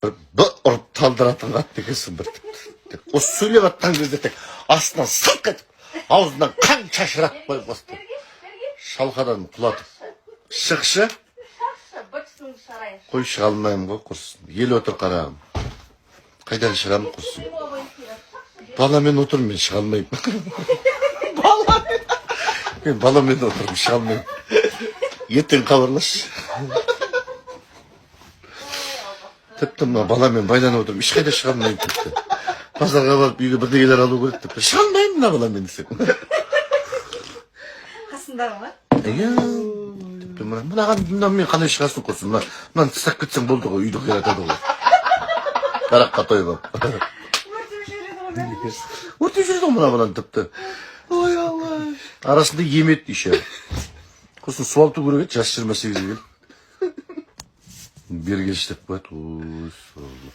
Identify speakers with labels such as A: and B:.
A: Бір ұрып талдыратын қатты екенсің бір, тіпті. Тек осы сөйлеп жатқан кезде тек астынан сылқ етіп, аузынан қан шашыратып қойып басты. Шалқадан құлатып. Шықшы. Қой, шыға алмаймын ғой, құрсын. Ел отыр, қарағым. Қайдан шығамын, құрсын. Баламен отырмын, мен шыға алмаймын.
B: Баламен.
A: Мен баламен отырмын, шыға алмаймын. Ертең хабарласшы. Тіпті мына баламен байланып отырмын, ешқайда шыға алмаймын тіпті. Базарға барып, үйге бірдеңелер алу керек, тіпті. Шыға алмаймын мына баламен десем.
C: Қасындағы ма?
A: Иә. Тіпті мынаған, мынамен қалай шығасың, құрсын? Мынаны тастап кетсең болды ғой, үйді қиратады ғой. Дараққа тойып алып.
C: Өртеп жібереді ғой бәрін.
A: Өртеп жүреді ғой мына баланы тіпті.
B: Ой, Алла.
A: Арасында емеді еще. Құрсын, суалту керек еді, жасы 28-ге келіп. Бері келші деп қояды. Ой,